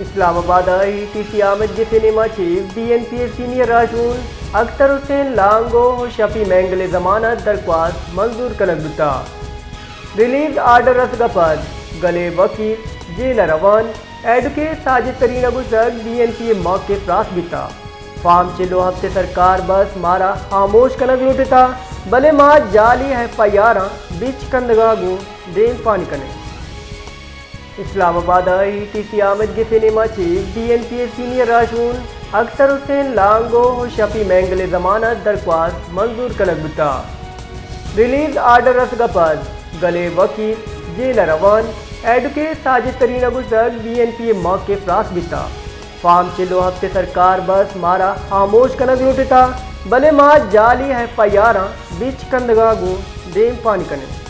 اسلام آباد ءَ E T C آمدگس ءِ نیمگ ءَ چہ بی این پی ءِ سینئر راہشون اختر حسین لانگو ءُ شفیع مینگل ءِ ضمانت درخواست منظور کنگ بوتگ۔ ریلیز آرڈر رسگ ءَ پد گل ءِ وکیل جیل ءَ روان، ایڈوکیٹ ساجد ترین ءَ گوشتگ بی این پی ءِ موقف راست بیتگ۔ فارم چل ءُ ہپت ءِ سرکار بس مارا ہاموش کنگ لوٹتگ، بلے ما جعلی ایف آئی آراں بچکندگاں گوں دیم پانی کنیں۔ اسلام آباد ءَ ای ٹی سی آمدگس ءِ نیمگ ءَ چہ بی این پی ءِ سینئر راہشون اختر حسین لانگو ءُ شفیع مینگل ءِ ضمانت درخواست منظور کنگ بوتگ۔ ریلیز آرڈر رسگ ءَ پد گل ءِ وکیل جیل ءَ روان، ایڈوکیٹ ساجد ترین ءَ گوشتگ بی این پی ءِ موقف راست بیتگ۔ فارم چل ءُ ہپت ءِ سرکار بس مارا ہاموش کنگ لوٹتگ، بلے ما جعلی ایف آئی آراں بچکندگاں گوں دیم پانی کنیں۔